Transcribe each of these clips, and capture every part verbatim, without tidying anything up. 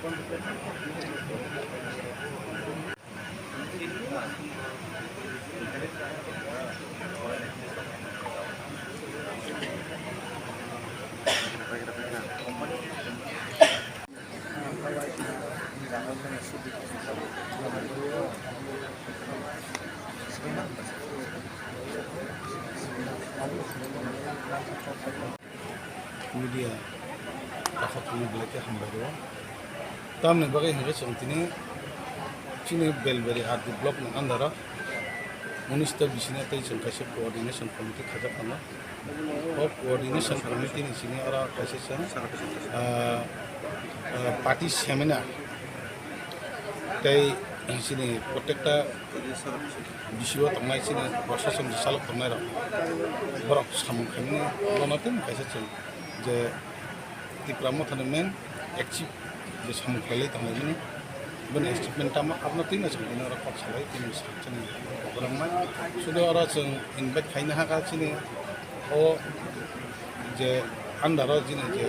Media takhuk thangwi belai khe hambai rwo. Tamni bagwi hwnkhe chwng tini chini Belbari R D block ni under o unis ta bisini tei chwng kaisa coordination committee khajak tongo. O coordination committee ni sini oro kaisa chwng, ah, ah, party seminar tei chini protekta bisingo tongnai chini prosason ni salok tongnai rok borok samung khaimani bono tei kaisa chwng je Tipra Motha ni main active je samung khlailai tonglaimani boni achievement tamo abono twi no chwng bini oro kok salai tini sak chini program mai sudo oro chwng invite khaina hakha chini o je under o chini je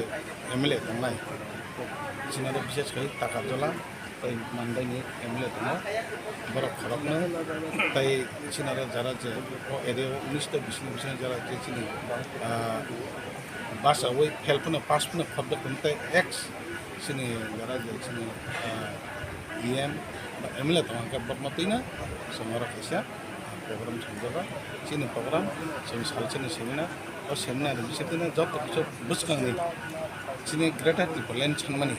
M L A tongnai chini oro bises khai Takarjola tei Mandaini M L A tongo, borok khoroknwi tei chini oro jara je o area o unis ta bisini bisini jara je chini, ah, bus awi fail phano pass phano khorokdok tei ex chini jara je chini, ah, E M ba M L A tongo hwnkhe borokno twino chwng oro kaisa program chwngjagwi chini program chwng salsa ni seminar. O seminar ni bisingtwi joto kisa bwskangni chini Greater Tipraland sanmani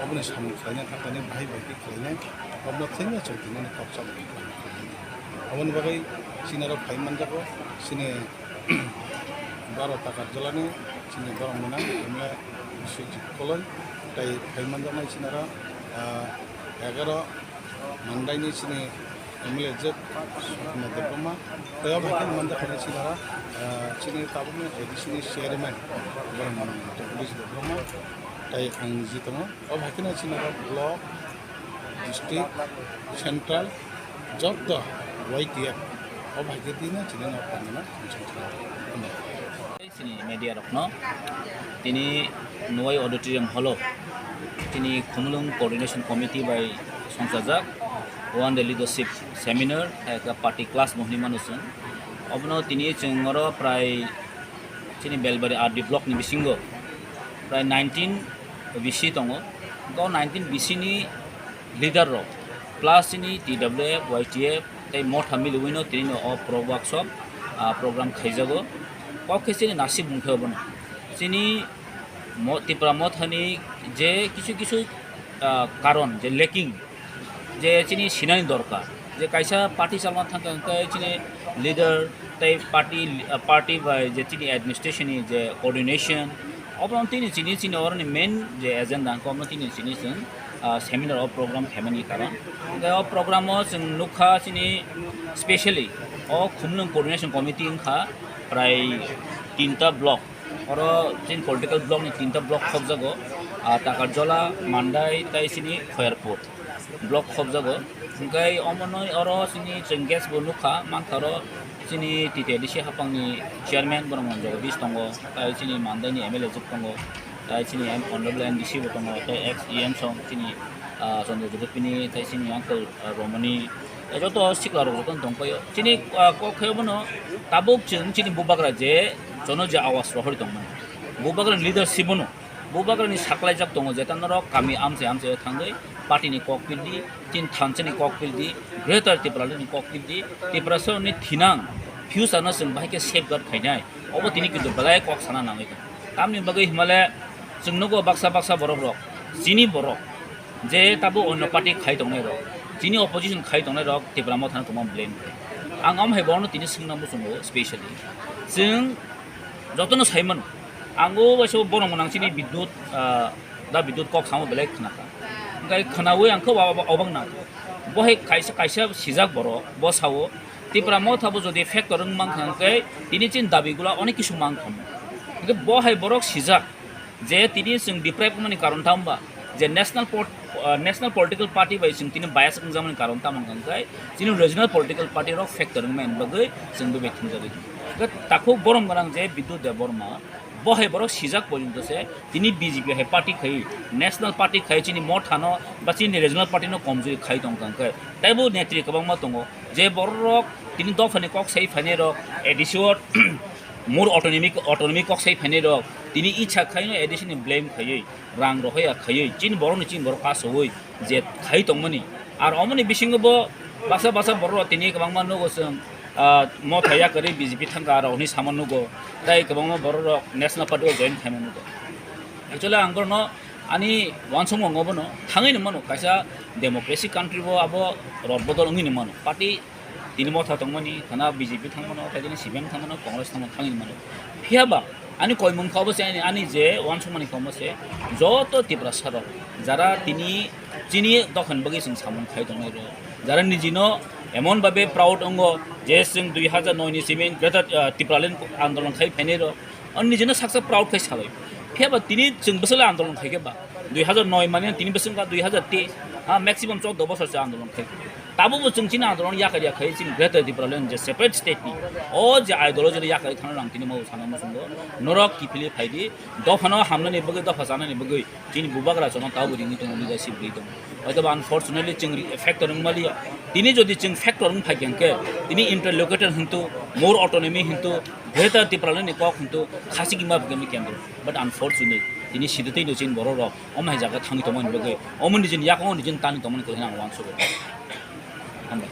oboni samung khlaina thangmani bahai bai khe khlainai obno thengya chwng tongmani kok chap. Oboni bagwi chini oro phai manjago chini baro Takarjolani chini borok mwnang M L A Biswajit Koloi tei phai manjaknai chini oro, ah, egaroh Mandaini chini M L A je Sukma Debbarma, tei obo haikhe manjakha chini oro, ah, chini tabukni A D C ni chairman borok mwnang Jagdish Debbarma, tei ang niji tongo. Obo haikhe chini oro block, district, central, joto Y T F, obo haikhe tini chini no pangna. Chini media rokno tini Nuwai Auditorium Hall o tini Khumulwng Coordination Committee bai songchajak one day leadership seminar, hai khe party class bo hinwi mano chwng. Obono tini chwng oro prai chini Belbari R D block ni bisingo prai nineteen B C tongo. O nineteen B C ni leader rok plus chini T W F, Y T F tei Motha miliwino tini no o pro workshop, ah, program khaijago. Kok khe chini nasib mungkhe obono. Chini mo-, Tipra Mothani je kisu kisu, ah, karon je lacking, je chini sinani dorkar, je kaisa party chalna thangkha hwnkhe chini leader tei party, ah, party bai je chini administration ni je coordination, obono tini chini, chini oroni main je agenda hwnkhe obono tini chini chwng, ah, seminar o program khaimani karon. Hwnkhe o program o chwng nukha chini specially o Khumulwng Coordination Committee wngkha prai tinta block. Oro chini political block ni tinta block khokjago, ah, Takarjola, Mandai tei chini Khoyarpur block khokjago. Hwnkhe omono oro chini chwng guest bo nukha, mankha oro chini T T A D C hapangni chairman borok mwnang Jagadish tongo, tei chini Mandaini M L A juk tongo, tei chini M, honorable M D C bo tongo, tei ex E M song chini, ah, Chandra Jyotipini, tei chini uncle, ah, Romani, tei joto sikla rok jotono tongpaio. Chini, ah, kok khe bono tabuk chwng chini bubagra je jono je awas rohori tongmani. Bubagrani leadership bono, bubagrani saklaijak tongo je ta norok kami amchai amchai thangwi party ni kok pildi, chini thansa ni kok pildi, Greater Tipraland ni kok pildi, Tiprasa ni thinang future no chwng bahai khe safeguard khainai. Obo tini kintu belai kok sana nangwi tongo. Tamni bagwi himale chwng nugo baksa baksa borok rok, chini borok, je tabuk onno party khai tongnai rok, chini opposition khai tongnai rok Tipra Mothano tongma blame khlai. Ang omo hai borokno tini swngna muchungo specially. Chwng jotono sai mano, ang o waisa borok mwnang chini Bidyut, ah, da Bidyut kok samo belai khna kha. Hwnkhe khnaui ang khe obo-, obak nang. Bo hai kaisa, kaisa sijak borok, bo sao, Tipra Motha bo jodi factor wng mankha hwnkhe tini chini dabi gula onek kisu mankha. Hwnkhe bo hai borok sijak, je tini chwng deprive wngmani karon tamo ba, je national pot-, ah, national political party bai chwng tini bias wngjakmani karon tamo hwnkha hwnkhe chini regional political party rok factor wngmani bagwi chwng bebak thumjagwi tongo. Hwnkhe takhuk borom gwnang je Bidyut Debbarma, Bo hai borok sijak porjonto se tini B J P hai party khai, national party khai chini mothano ba chini regional party no komjoi khai tong kha khe. Taibo netri kwbangma tongo je borok tini dophani kok sai phainai rok, A D C o more autonomy, autonomy kok sai phainai rok tini icha khaino A D C ni blame khaiwi, rang rohoya khaiwi, chini borok ni chini borok kasowi je khai tongmani. Ar omoni bisingo bo basa basa borok rok tini kwbangma nugo chwng, ah, motha yakarwi B J P thangka rok hinwi sama nugo, tei kwbangma borok rok national party o join khaima nugo. Actually ang borokno ani uansukmung obono thangwi ni mano, kaisa democracy country bo abo rot bodol wngwi ni mano. Party tini motha tongmani, khana B J P thangmano, tei tini C P M thangmano, Congress thangmano, thangwi mano. Phiya ba, ani koimung kha obo se, ani, ani je uansukmani kha obo se, joto Tiprasa rok, jara tini chini dophani bagwi chwng samung khai tongnai rok, jara nijino emon babe proud wngo je chwng dui hajar noi ni simi Greater, ah, Tipraland andolon khai phainai rok, ani nijino saksa proud khai salai. Phiya ba tini chwng bwswk andolon khai khe ba, dui hajar noi mane tini bwswk wngkha dui hajar teis, ah, maximum chordo bosor se andolon khai. Tabukbo chwng chini andolon yakar yakhai chini Greater Tipraland je separate state ni o je ideology no yakar thangna nang tini mau sana muchungo norok kiphilwi phaidi dophano hamnani bagwi dopha chanani bagwi chini bubagra chono tabuk ringwi tongo leadership ri tongo. Hoitoba unfortunately chwng factor wng maliya. Tini jodi chwng factor wng phai khe tini interlocutor hintu more autonomy hintu Greater Tipraland ni kok hintu khasi kima bwkha ni kendro. But unfortunately tini siditwi no chini borok rok omo hai jaga thangwi tongmani bagwi omo nijini yakungo nijini tani tongmani kok hinang uansukgo. Hambai.